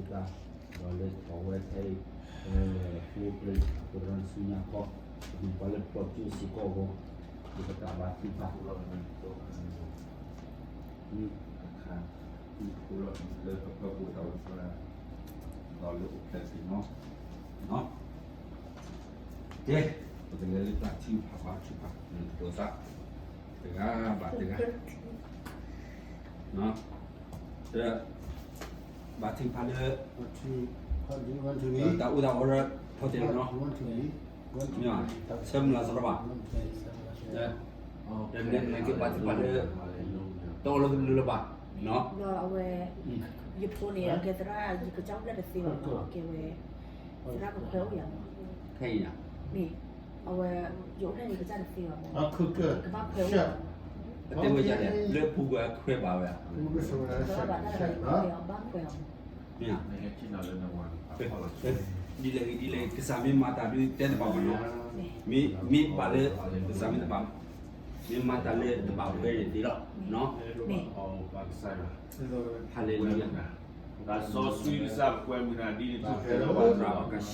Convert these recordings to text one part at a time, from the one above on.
ဒီးလၢအဝဲခဲအံၤ ပဖိပလံၤ ပရၢဆူညါခီ ပှၤလၢပျီကၠိစ့ၢ်ကီးအဂီၢ် ယကတၢ်ဘါထုကဖၣ် မ့ၢ်တခါ လၢပပၢ်ဖိတၢ်အိၣ်ဖှိၣ် ဒီးလၢအိၣ်ဖျဲၣ်စ့ၢ်ကီး ကဲ ပကလဲၤလၢတၢ်ထုကဖၣ်ဘါထုကဖၣ် လၢတၢ်သး တဂၤဘၣ်တဂၤ ဘါထုကဖၣ်လၢ တၢ်အူတၢ်အီရၢ ဖီတဲာ်လီၤနီၤ ဆၢမုၢ်လၢ်စရီဘၣ် တၢ်ဘါထုကဖၣ်လၢ တအိၣ်လၢကလုာ်လၢၤဘၣ် အဝဲ ယဖိန့ၣ် ကဲသရၣ် ယကစၢ်အိၣ်ဖျဲၣ်တသ့ဘၣ်မး ကဲဝဲ သရၣ်ကခွဲးအိၣ်ယၤမး ခဲအံၤ မ့ၢ် အဝဲ ယအိၣ်ဖျဲၣ်န့ၣ် ကစၢ်တသ့ဘၣ်မး ကဘၣ်ခွဲးအိၣ်ယၤမး အတဲဝဲယၤလဲၣ် လၢပူၤကွံာ်အခွဲးဘၣ်ဝဲဧါ ဘၣ်ခွဲးအီၤ မ့ၢ် ဒ်လဲၣ်ဂ့ၤဒ်လဲၣ်ဂ့ၤ ကစၢ်မ့ၢ်မၤတၢ်ဒုးတဲတဘၣ်ဘၣ်နီၤ မ့ၢ်ဘၣ်လၢ ကစၢ်မ့ၢ်တဘၣ် မ့ၢ်မၤတၢ်လၢတဘၣ်ဝဲန့ၣ်သ့လီၤ ဟါလ့လူယၤ တၢ်စီဆှံကစၢ်ပကွဲမုာ်နၤဒ်န့ၣ် တၢ်ဖဲလၢပှၤတၢ်လီၤ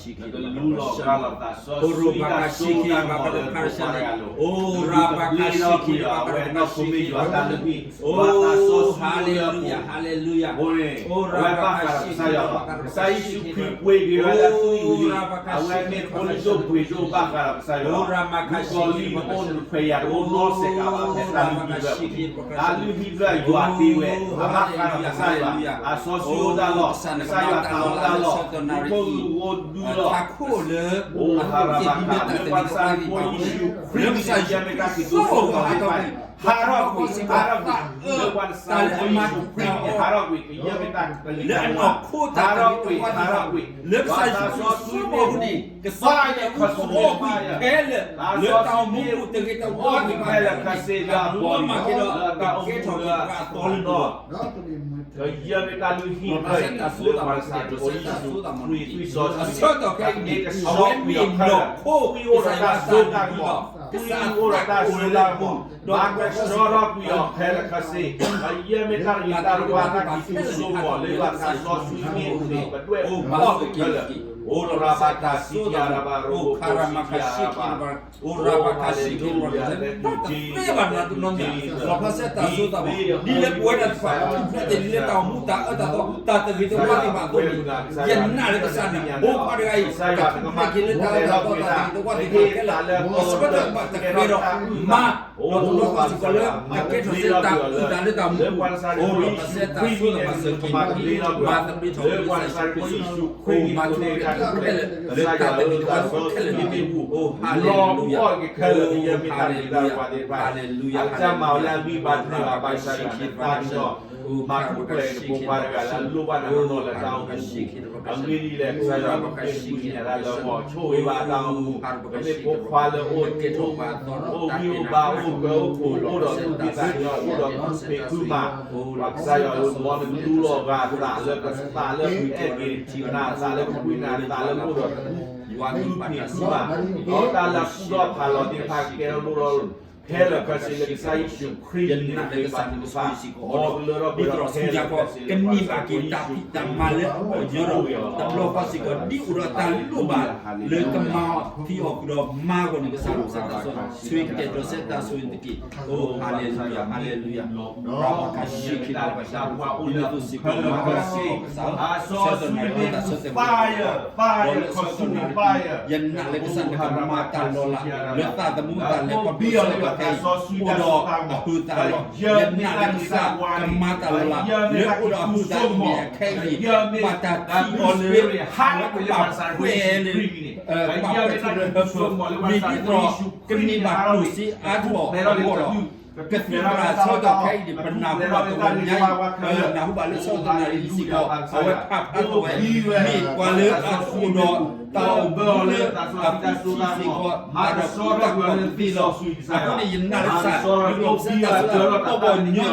နကလူလီၤကါလီၤ တၢ်စီဆှံတၢ်စိတၢ်ကမီၤလၢနဖိခွါတဂၤအလိၤ နကဘျ့ထီၣ်ကွံာ်အီၤ အဝဲနီၢ်ခိမ့ၢ်ယွၤတၢ်လုၢ်ဟံၣ် ဘၣ်တၢ်စီဆှံလၢအပူၤ အဃိန့ၣ် အဝဲဘၣ်ဃးဒီးကစၢ်ယွၤလီၤ. ကစၢ်ယ့ၣ်ၡူးခရံာ်ပှ့ၤက့ၤဝဲလၢအသွံၣ်ဝံၤလံ, အဝဲမ့ၢ်ဖိလံၤဒိၣ်ပှ့ၤဒိၣ်ဘၣ်ဃးဒီးကစၢ်ယွၤလီၤ. မုၣ်ကီၤလံၢ်နအိၣ်နခွဲးယာ်တအိၣ်နီစဲးကးဘၣ် ဖဲတၢ်လုၢ်ဟံၣ်ဖျၢၣ်အပူၤ, တၢ်လုၢ်ဟံၣ်ဖျၢၣ်ယွၤတ့ဝဲ, အဘၣ်ဃးဒီးကစၢ်ယွၤ, အစီဆှံအိၣ်တၢ်လီၢ်, ကစၢ်ယွၤတၢ်အိၣ်တၢ်လီၢ်, မူခိၣ်ကလူးအိၣ်ဒုလီၤ. အိၣ်ဟါရၤဘၣ်ဃး, လၢပှၤကစၢ်ဖိယ့ၣ်ၡူးခရံာ်န့ၣ် ကယဲၢ်မ့ၢ်တၢ်က့ၤစိာ်ဃီၤပှၤသ့ၣ်တဖၣ်န့ၣ်, ဟးထီၣ်ကွံာ်, ဟးထီၣ်ကွံာ်, လၢပှၤကစၢ်ဖိယ့ၣ်ၡူးခရံာ်န့ၣ် ဟးထီၣ်ကွံာ်, ကယဲၢ်မ့ၢ်တၢ်ကလံၤတၢ်ဝါ, ဟးထီၣ်ကွံာ်, ဟးထီၣ်ကွံာ်, လၢကစၢ်ယ့ၣ်ၡူးခရံာ်အမံၤန့ၣ် ကစီၣ်န့ၣ်အိၣ်ထီၣ်ကွံာ်ခဲလၢာ်, လၢတၢ်အိၣ်မူပူၤတဂ့ၤတဝါတဂ့ၤဘၣ်န့ၣ်, လၢမၤက့ၤဒီးကကဲထီၣ်က့ၤပှၤအသီလၢၤဘၣ် ကယဲၢ်မ့ၢ်တၢ်လုၢ်ဟံၣ်ဖျၢၣ်အံၤ လၢပှၤကစၢ်ဖိယ့ၣ်ၡူးခရံာ်သွံၣ်စီဆှံ, အဆၢကတီၢ်ခဲအံၤန့ၣ် အဝဲမ့ၢ်နီၢ်ခိ ကစၢ်ယွၤအသးန့ၣ်ဒီး ကစၢ်အသးအိၣ်လၢအပူၤ, ဒီးကစၢ်အိၣ်ဒီးတၢ်စိတၢ်ကမီၤ, ကယဲၢ်မ့ၢ်တၢ်ဂ့ၤတၢ်ဝါ တၢ်ကံၣ်ဆူၣ်စိမီၤလၢပှၤသးစီဆှံမ့ၢ်အိၣ်န့ၣ် ပဒွဲၣ်အီၣ်ခဲလၢာ်, အိၣ်ရၤဘၣ်တၢ်စံးတံၢ်အါရၤဘၣ် ရိဖိစံးတံၢ်အါရၤဘၣ် အိၣ်ဟါလ့လူယၤ တၢ်တသ့ဘၣ်နၤတနီၤန့ၣ်, လီၤဖျါစဲတၢ်စိတၢ်ကမီၤ, ဒ်လၢပဝဲဒၣ်တဖၣ် ထူၣ်ဖျဲးတ့ၢ်လံလၢတၢ်အိၣ်မူတၢ်အၢတၢ်သီ တၢ်တဂ့ၤတဝါသ့ၣ်တဖၣ်အသိးန့ၣ်, ယနာ်လၢကစၢ်န့ၣ် ဖိခွါတဂၤအံၤ ကထူၣ်ဖျဲးက့ၤလၢတၢ်အၢတၢ်သီတၢ်တဂ့ၤတဝါသ့ၣ်တဖၣ်ခဲလၢာ်, အဆၢကတီၢ်ဘၣ်တကြၢးဒီး မၤ ဒီးတနီၤဃီစ့ၢ်ကီးလၢ အကဲထီၣ်စ့ၢ်တၢ်အုၣ်တၢ်လၢတၢ်မူပူၤ, အိၣ်လီၤဖျါစဲတၢ်စိတၢ်ကမီၤစၢၤက့ၤန့ၣ်, မၤသဘျ့ထီၣ်က့ၤလၢကစၢ်ယ့ၣ်ၡူးခရံာ် အိၣ်မၤထူၣ်က့ၤတၢ်ခဲလၢာ် လၢတၢ်တဂ့ၤတဝါခဲလၢာ်မ့ၢ်မ့ၢ်ပူၤ, အိၣ်ဟါလ့လူယၤ, အိၣ်ဟါလ့လူယၤ, ဟါလ့လူယၤ, အိၣ်ဟါလ့လူယၤ, မၤထူၣ်ဖျဲးနဖိခွါတဂၤလၢအလိၣ်ဘၣ်နၤနီၢ်နီၢ်လၢတၢ်အိၣ်မူပူၤ, အဂ့ၢ်ဒ်လဲၣ် ကစၢ်ယွၤမ့ၢ်မ့ၢ်ဝံၤန့ၣ်လၢလၢမီၤ ဆိၣ်ဂ့ၤဘၣ်တၢ်အိၣ်မူ, ကမ့ၢ်ဖိခွါလၢအိၣ် အိၣ်ဂံၢ်အိၣ်ဘါ အိၣ်ကၢအိၣ်ခိၣ် အိၣ်ဒီးသူၣ်က့သးညီ အိၣ်ဒီးသူၣ်ဖှံသးညီ ပှၤကစၢ်ယွၤဧၢ မ်နကလူလီၤဂာ်သးလၢပသးလၢပှၤအဲၣ်က့ၤနၤ သးလၢပဃုနၤ သးလၢအိၣ်ဒီးသူၣ်ဖှံသးညီမး, ဒီးတၢ်လၢအကူၣ်ထီၣ်ဖးလီၤသ့ၣ်တဖၣ် ကကဲထီၣ်လိၣ်ထီၣ် ဖဲလၢာ်ခဲဆ့လၢကစၢ်ယ့ၣ်ၡူးခရံာ်န့ၣ် ကဘၣ်မီကလၢထီၣ်ပှဲၤထီၣ်ခဲလၢာ်ခဲဆ့လၢပှၤကညီ ကန့ၢ်ဘၣ်က့ၤတၢ်ဖံးတၢ်မၤလၢအီၤညီဒီး တဘျီဃီစ့ၢ်ကီး ဒ်အိၣ်ဒီးတၢ်လိၣ်ဘၣ် လၢကမၤအီၤသံအီၤဃုာ်ဒီးမၤအဂီၢ်န့ၣ် ကစၢ် ဆိၣ်ဂ့ၤကတဲာ်ကတီၤစဲတၢ်ဆိၣ်ဂ့ၤတက့ၢ်. အိၣ် ဟါလ့လူယၤ ဟါလ့လူယၤ ရၤဘၣ်ကၡံခံ ရၤဘၣ်ကၡံခံ ဒ်န့ၣ်အသိးစ့ၢ်ကီးလၢပှၤကစၢ် ဆၢကတီၢ်နၣ်ရံၣ် တၢ်ဆၢတဲာ်မုၢ်ကၢ် ဒီးလၢဆၢကတီၢ်နၣ်ရံၣ် ယနာ်လၢကစၢ်န့ၣ်ကမၤတၢ်လီၤလး လၢသးသမူတၢ်လဲၤခီဖျိလၢပှၤခဲအံၤ အိၣ်ဒီးအဟုးသးလီၤ. ယနာ်လၢကစၢ်ကမၤတၢ်လီၤလး လၢအိၣ်ဒီးအဟုးသးမ့ၢ်အခဲအံၤန့ၣ် ဘၣ်တၢ်ထံၣ်အီၤလၢ လၢကဘၣ်ခွဲးလၢ ဘၣ်ပာ်ထူလၢဟၢဖၢမ့ၢ်ဒ်သိး ကန့ၢ်ဘၣ်ကျိၣ်စ့အါထီၣ်အဂီၢ်ဒီး ကသံၣ်သရၣ်ဆၢကတီၢ်ခဲအံၤန့ၣ် ပနၢ်ဟူဘၣ်တဝီညါအံၤ နၢ်ဟူဘၣ်လၢဆၢကတီၢ်နၣ်ရံၣ်စ့ၢ်ကီး အဝဲဖးဖျါထီၣ်ဝဲ မ့ၢ်ပှၤလၢအအိၣ်ဒီးတၢ်အိၣ်မူလၢအဃုထံၣ်စ့ၢ်ကီး မၤတၢ်ကူတၢ်ကီတသ့လီၤ. အဃိန့ၣ် ယနာ်လၢကစၢ် ယလီၤစဲတၢ်ဆၢကတီၢ်ပီၢ်ပီၢ်ညီညီ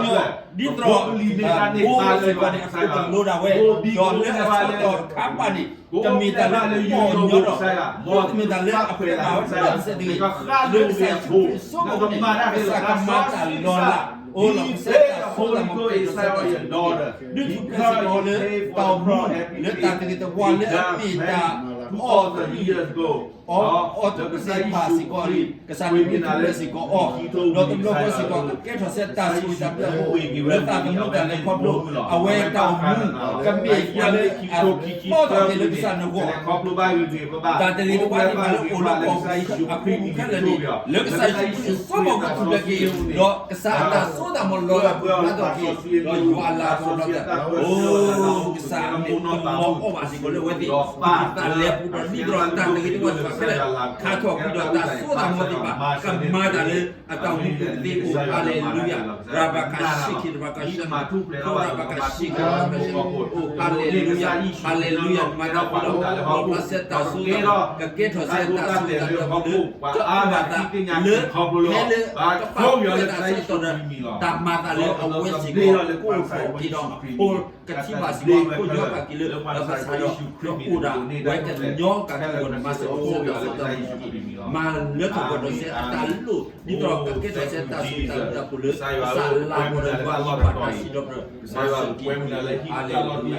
ဒ်သိး ဘိစ့ၢ်ကီးန့ၣ် အခိၣ်တလိဒၣ်ဝဲ ဒီးလၢအဆၢကတီၢ်တခါပၤန့ၣ် တမ့ၢ်တၢ်လၢပီၢ်ပီၢ်ညီညီဒီး တမ့ၢ်တၢ်လၢအပှဲၤဘၣ်ဝဲတစဲးတဂ့ၤ လၢကစၢ်ယ့ၣ်ၡူးခရံာ်စိကမီၤန့ၣ် ကစၢ်ကမၤတၢ်လီၤလး အိၣ်လီၤပစဲးတၢ်စိတၢ်ကမီၤ ကဲထီၣ်စဲးတၢ်စိတၢ်ကမီၤ, ဒုးထူၣ်ဖျဲးစ့ၢ်ကီးလၢတၢ်အိၣ်မူ လၢတၢ်တဂ့ၤတဝါလၢအမ့ၢ်တၢ်အီၣ် အီၣ်တၢ်သ့ၣ်တဖၣ်စ့ၢ်ကီးန့ၣ် ကစၢ်န့ၣ်ဒုးထူၣ်ဖျဲးစ့ၢ်ကီးအီၤ, ဒီးတဘျီဃီစ့ၢ်ကီး ကကဲထီၣ်စဲးတၢ်ဆိၣ်ဂ့ၤတၢ်ဘျုးအဖှိၣ် လၢသးသမူတၢ်လဲၤခီဖျိ အဝဲတၢ်အိၣ်မူ ကမ့ၢ်ပှၤလၢအသီထီၣ်က့ၤလၢကစၢ်နဂီၢ် တၢ်တဂ့ၤတဝါသ့ၣ်တဖၣ်လၢအိၣ်လၢအပူၤခဲလၢာ်န့ၣ် လၢကစၢ်ယ့ၣ်ၡူးခရံာ်အစိကမီၤကထူၣ်ဖျဲးက့ၤ, ဒီးကစၢ်အတၢ်စိတၢ်ကမီၤလီၤလးပှဲၤလၢအသီတက့ၢ်, ဒီးယွၤအလၤကပီၤဒီး အိၣ်ကစၢ်အမဲာ်တမီၤအီၣ်ဘၣ်စ့ၢ်ကီးလၢအဝဲသ့ၣ် တၢ်လဲၤပူၤဒီးဒ်သိးဒီးတၢ်တဂ့ၤတဝါသ့ၣ်တဖၣ်ခဲလၢာ် ခါထီၣ်ကွံာ်ဒီးတၢ်စိတၢ်ကမီၤသ့ၣ်တဖၣ် ကမၤတၢ်လၢအတၢ်အိၣ်မူပူၤသ့အိၣ်, ဟါလ့လူယၤ, ရၤဘၤကၡ့ခံ ရၤဘၤကၡ့ခံ ရၤဘၤကၡ့ခံ အိၣ်ဟါလ့လူယၤ, ဟါလ့လူယၤ မၤတၢ်ဖှိၣ်ဒီး လီၤဖျါစဲးတၢ်စိတၢ်ကမီၤ ကကဲထီၣ်စဲးတၢ်စိတၢ်ကမီၤလၢ ကမၤတၢ်လၢ ဖဲလၢတပာ်ဖှိၣ်တၢ်ဆၢကတီၢ်ဒီး တၢ်မၤတၢ်လၢအဝဲစ့ၢ်ကီး ကအိၣ်ထီၣ်က့ၤဒီး ကထံၣ်ဘၣ်စ့ၢ်ကီး ခိၣ်ညီကၢ်က့ၤလၢ ကစၢ်ယွၤ ဒီးအိၣ်ဒီးဝဲကညီကၢ်က့ၤဒီးမၤစၢၤစဲးတၢ်စိတၢ်ကမီၤ မၤလၢထီၣ်ပှဲၤထီၣ်စဲးအတၢ်လိၣ် ဒ်သိးဒီးကကဲထီၣ်စဲးတၢ်စိတၢ်ကမီၤလၢ ကစၢ်လၤကပီၤဒီးယွၤအတၢ်စံးဒီး ကစၢ်ယ့ၣ်ၡူးခ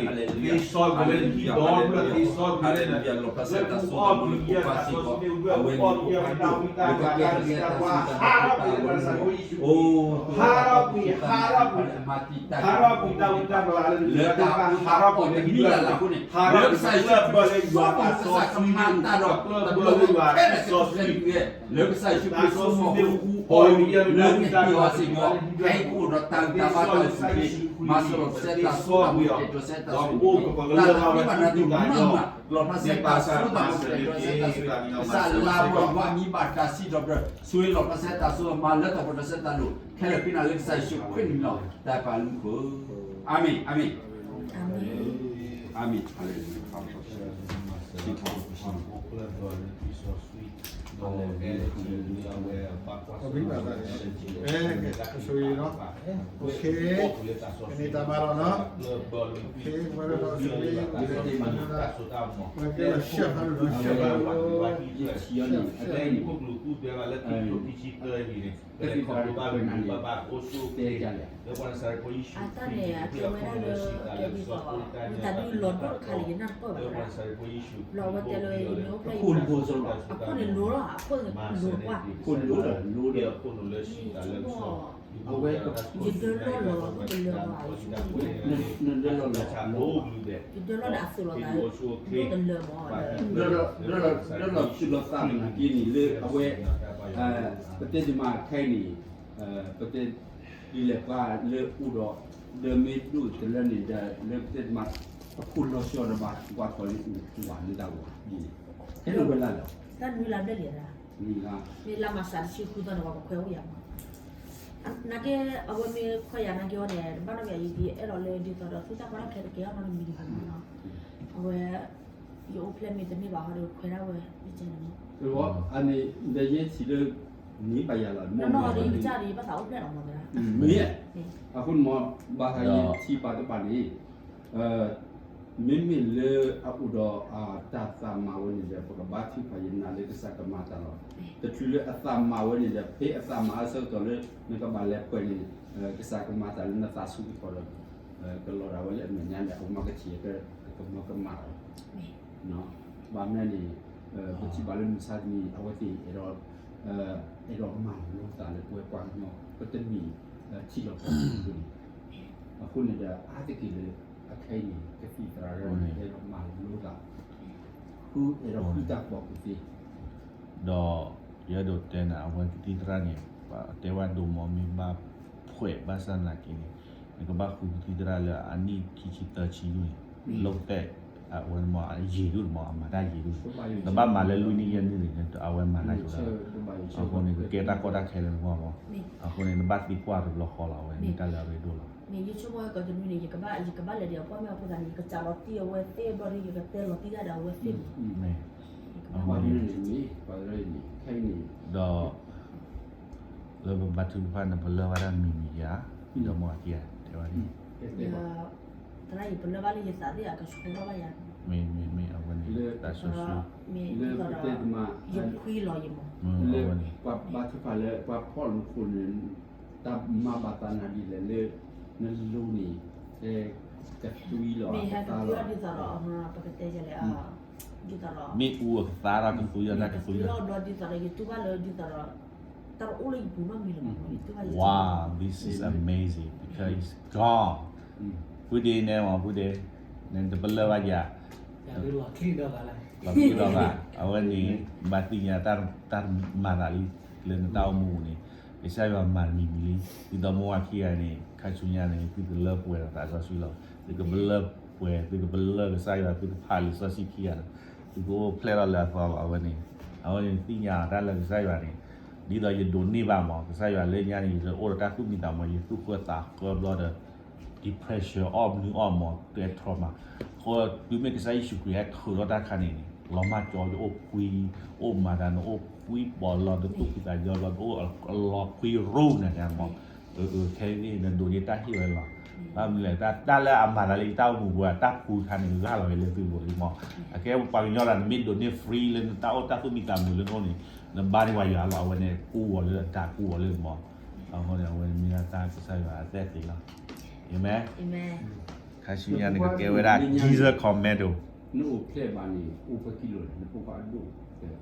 ရံာ် ဟါလ့လူယၤ ဟါလ့လူယၤ ဟါလ့လူယၤ ဟါလ့လူယၤ လီၤဖျါစဲးတၢ်စိတၢ်ကမီၤလၢပှၤစ့ၢ်ကီး အဝဲမ့ၢ်ပှၤဒိၣ် လၢကကဲထီၣ်စဲးတၢ်စိတၢ်ကမီၤလၢပှၤ အိၣ် ဟါရၣ်ကွံာ် ဟါရၣ်ကွံာ် ဟါရၣ်ကွံာ်တၢ်ဝံတၢ်ပှၢ်လၢ လၢတၢ်အီၣ်တၢ်အီတမံၤလၢ်လၢ်အဃိန့ၣ် လၢကစၢ်ယ့ၣ်ၡူးခရံာ်အစိကမီၤ ကစၢ်ကမၤတၢ်ဒီး တဘျီလၢခဲလၢာ်ခဲဆ့ လၢကစၢ်ယ့ၣ်ၡူးခရံာ်အစိကမီၤ လၢကဟ့ၣ်အီၤစ့ၢ်ကီး ဟဲကအိၣ်ဒီးတၢ်ဂံၢ်တၢ်ဘါတၢ်အိၣ်ဆူၣ်အိၣ်ချ့ မၤစၢၤလီၤပစဲးတၢ်စိတၢ်ကမီၤ ကဲထီၣ်စဲးတၢ်စိတၢ်ကမီၤ တၢ်သ့ၣ်တဖၣ်န့ၣ် မ့ၢ်မၤ လီၤဖျါစဲးတၢ်စိတၢ်ကမီၤ ကဲထီၣ်စဲးတၢ်စိ ကစၢ်လၤကပီၤယွၤအမံၤဘၣ်တၢ်စံးထီၣ်ပတြၢၤ ဆိၣ်ဂ့ၤလီၤဖျါစဲးတၢ်စိတၢ်ကမီၤ လၢထီၣ်ပှဲၤထီၣ်စဲးတၢ်လိၣ် ခဲလၢာ်ခဲဆ့လၢကစၢ်ယ့ၣ်ၡူးခရံာ်အမံၤလီၤ. တၢ်ပာ်လုၢ်ခိၣ် အၤမ့ၣ် အၤမ့ၣ် အၤမ့ၣ် ဟါလ့လူယၤ ကဆိၣ်ဂ့ၤနီၤ ကန့ၢ်တၢ်မၤလီၤနီၤ ကဆိၣ်ဂ့ၤ ဝဲကဲလီၤရှဲဖးဒိၣ်နီၤ ရှဲဖးဒိၣ် တၢ်န့ၣ် တၢ်န့ၣ် တဲယၤလဲၣ် အတၢ်န့ၣ် အကဲဝဲဒၣ်လၢ ကဲဒ်သိး တၢ်ဒုးလီၤဒိၣ်တခါလၢယနၢ်တပၢၢ်ဘၣ်ဝဲဒၣ် လီၤဝဲတဲလၢယမ့ၢ်အိၣ်ဖျဲၣ် အခိၣ်န့ၣ်လိၤလီၤ အခိၣ်လိၤပှၢ် အဝဲ ယဒၢလီၢ်လီၤ အခိၣ်တလၢာ်ဘၣ် ယဆိကမိၣ် နဒၢလီၢ်လီၤ ယဒၢလီၢ်ဒီးအသိးလီၤသး ဒၢလီၢ်တလၢာ်မး ဒၢလီၢ် ဒၢလီၢ် ဒၢလီၢ်သုးလီၤသးနာ်က့န့ၣ်လၢအဝဲ ပတဲတမံၤခဲအံၤန့ၣ် ပတဲ ဒ်လဲၣ်ပှၤလၢအိၣ်ဒီး ဒီးမ့ၢ်ဒိၣ်တလၢန့ၣ်ဒီး လၢပတဲတမံၤ အခိၣ်လီၤဆီဒီးဘၣ် ပှၤထီၣ်လၢအိၣ်ဝးလၢတၢ်ဝဲဒ်န့ၣ် ဟဲလီၤဝဲလၢ်လီၤ တၢ်နွံလါဘျဲၣ်လံဧါ နွံလါ မ့ၢ်လါမးစးတဆံဃုသီန့ၣ် ပှၤကခွဲးအိၣ်ယၤမး နာ်က့ အဝဲမ့ၢ်ခွဲးယၤနာ်က့အီၤန့ၣ် တဘၣ်နီတမံၤ ယအဲၣ်ဒိးလၢဒ်သိးဒီး သုတၢ်ကီတၢ်ခဲတကဲအီၤနီတမံၤတခါန့ၣ်လီၤ အဝဲ ယအိၣ်ဖျဲၣ်မ့ၢ်တန့ၢ်ဘၣ်ဟီဒီးခွဲးဒၣ်ဝဲ ယကဲန့ၣ်မး အန့ၣ် ဒီးယဲထံၣ်လၢ န့ၢ်ဘၣ်ယၤလီၤ နီၢ်နီၢ်ဒီး ယကစၢ်ဒီး ယဘၣ်သးအိၣ်ဖျဲၣ်လီၤမးသရၣ် မ့ၢ် အဃိန့ၣ်မး ဘၣ်ဃးယထံၣ်ပာ်တဘၣ်န့ၣ် မ့မ့ၢ်လၢအအိၣ်ဒီးတၢ်သးမၤဝဲန့ၣ်ဒီး ပကဘါထုကဖၣ်ယနာ်လၢကစၢ်ကမၤတၢ်လီၤ. တချုးလၢအသးမၤဝဲန့ၣ်ဒီး ဖဲအသးမၤအဆၢကတီၢ်လၢ နကဘၣ်လဲၤပှဲၤန့ၣ် ကစၢ်ကမၤတၢ်လၢနသးဆူကတီၢ်ဒီး ကလီၤဒၣ်ဝဲလၢအမဲာ်ညါန့ၣ် အကမၤကထံၣ် ကမၤကမၣ်တၢ်လီၤ. ဘၣ်မနုၤန့ၣ် ပထံၣ်ဘၣ်လၢမုၢ်ဆါတနံၤ အဝဲသ့ၣ်အဲၣ်ဒိး အဲၣ်ဒိးမၤလိသးလၢပဝဲပှၤကညီ ပတမ့ၢ်ထံလီၤကီၢ်ပူၤန့ၣ် အဃိန့ၣ်ဒီး အါတက့ၢ်လၢ အခဲအံၤန့ၣ် ကသံၣ်သရၣ်ဒၣ်န့ၣ် အဲၣ်ဒိးမၤလိသး ဃုအဲၣ်ဒိးဃုတၢ်ကိးပူၤသ့ ဒီးယအဲၣ်ဒိးတဲနၤ အဝဲကသံၣ်သရၣ်န့ၣ် ပတဲဝဲဒိၣ်မး မ့ၢ်ဘၣ်ဖှဲးဘၣ်ဆၣ်သနာ်က့န့ၣ် နကဘၣ်ဃုကသံၣ်သရၣ်လၢအနံၣ်ခံဆံသၢဆံယုၢ်န့ၣ် လိာ်တဲာ် အဝဲမ့ၢ်ယံာ်ဒိၣ်မး အမၤတၢ်ယံာ်ဒိၣ်န့ၣ် နဘၣ်မၤလၢလွံၢ်နံၣ်ယဲၢ်နံၣ်န့ၣ် အဝဲမၤတၢ်ဆိလီၤ. အဃိန့ၣ် ကကဲတၢ်ကီတၢ်ခဲလၢနဂီၢ်မး အဃိန့ၣ် နဘၣ်သံကွၢ်တဘျီဃီလီၤ အဝဲမ့ၢ်တၢ်လၢအရ့ဒိၣ်လီၤ. မ့ၢ်ယဆိကမိၣ်ဝဲကီးတနွံန့ၣ် ယကဘၣ် ယကဘၣ်လဲၤဒီးအကွၢ်မ့ၢ်အဃိသတးန့ၣ် ယကစးလီၤတံၢ်အဝဲသ့ၣ်ဘျီဒီး ယကတဲလီၤတံၢ်ဒၣ်ဒီးအဝဲသ့ၣ်မး မ့ၢ် အဃိန့ၣ် ဒီး လၢပဘါထုကဖၣ်န့ၣ် ပလၢၢ်ဘၣ်တၢ်မံၤမံၤဧါ ဒီးမ့ၢ်အက့ၢ်ဧါ တဲဝဲန့ၣ် သရၣ်အံၤ ပလၢၢ်ဘၣ်လၢယသးသ့ၣ်အကဆှီထီၣ်ဘၣ်ယၤ မ့ၢ် မ့ၢ် မ့ၢ် အဝဲန့ၣ် တၢ်ဆှီဆှီ မ့ၢ် ယဖှံလီၤယမး လၢ ပှၤဘါထုကဖၣ်လၢပှၤဖီၣ်လိာ်ခိၣ်န့ၣ် တၢ်မၤဘၣ်သးနၤဒ်လဲၣ်လၢ နလိၤန့ၣ် ဟဲကသွံလီၤ မ့ၢ်ဟဲကသွံလီၤ ဒ်သိးဒီး ပကတဲယလဲၣ် ဒ်သိးဒီး မ့ၣ်အူအကသါဒီးကသွံလီၤ တၢ်ကသွံလီၤ ဒီးဒ်သိးဒီး ယတူၢ်ဘၣ်လၢဒ်သိးဒီး တၢ်တအိၣ်လၢယပူၤနီတမံၤလၢၤဘၣ် ယတူၢ်ဘၣ်လၢ Wow, this is amazing because it's gone. ဖုဒ့နဲမး ဖုဒ့ နတပလၢၢ်ဘၣ်ယၤ လီၤတံၢ်လီၤဘၣ် အဝဲန့ၣ် ဘၣ်သ့ၣ်ညါတၢ်မၤသးလံ လၢနတၢ်အိၣ်မူပူၤန့ၣ် ကစၢ်ယွၤမၤတမံၤမံၤလံ ဒ်သိးမိၢ်ဝၤခံဂၤန့ၣ် ခါဆူညါန့ၣ် သုကလၢပှဲၤဒီးသးစီဆှံလီၤ သုကပလၢပှဲၤ သုကပလၢကစၢ်ယွၤ သုကဖးလံာ်စီဆှံခံဂၤဒီး သုကအိၣ်ဖျဲၣ်ထီၣ်လၢအသီလီၤ အဝဲန့ၣ် အဝဲန့ၣ်သ့ၣ်ညါတၢ်လၢကစၢ်ယွၤန့ၣ် ဒ်သိးယဒိးန့ၢ်ဘၣ်မး ကစၢ်ယွၤလၢညါန့ၣ် ယတအိၣ်ဒီးတၢ်သူၣ်မံသးမုာ် ယသူၣ်ဃၢသးဃၢဘျီဒီး depression အီၣ်မနုၤအီၣ်မး တဲထီမး ဃီတုၤမ့ၢ်ကစၢ်ယ့ၣ်ၡူးခရံာ်ဟဲထုးထီၣ်တၢ်ခါန့ၣ်န့ၣ် လီၤမၢ်ကၠီ ယအိၣ်ဖှံ အိၣ်မၤတၢ် နအိၣ်ဖှံပီၤလီၤ နသူၣ်ဖှံသးညီဘျီ နအိၣ်လီၤဖှံရိၣ်နၤန့ၣ်မး ခဲအံၤနဒိးန့ၢ်တၢ်ဟ့ၣ်ဝဲလီၤ ဘၣ်မနုၤလဲၣ် တၢ်လၢအမၤသးလၢယတၢ်အိၣ်မူပူၤ တၢ်ဖှူခါန့ၣ် ဂၢ်လီၤဝဲလၢသုလိၤလံမး အကဲပှၤကညီလၢနမ့ၢ်ဒိးန့ၢ် free လၢနတၢ်အိၣ်တၢ်သူၣ်မံသးမုာ်လၢနအိၣ်န့ၣ် နဘါန့ၢ်ပှၤယွၤလီၤ အဝဲန့ၣ်ကူဝီၤလၢအတၢ်ကူဝီၤလၢမး အဃိန့ၣ် အဝဲမ့ၢ်ဒၣ်တၢ်ကစၢ်ယွၤအသက်သေလီၤ အၤမ့ၣ် ခါဆူညါန့ၣ်ကကဲဝဲဒၣ် Jesus Commando နအိၣ်ဖျဲၣ်ဘၣ်န့ၣ် အိၣ်ဖဲခံလိၤလဲၣ် နဖိခွါအဒိၣ်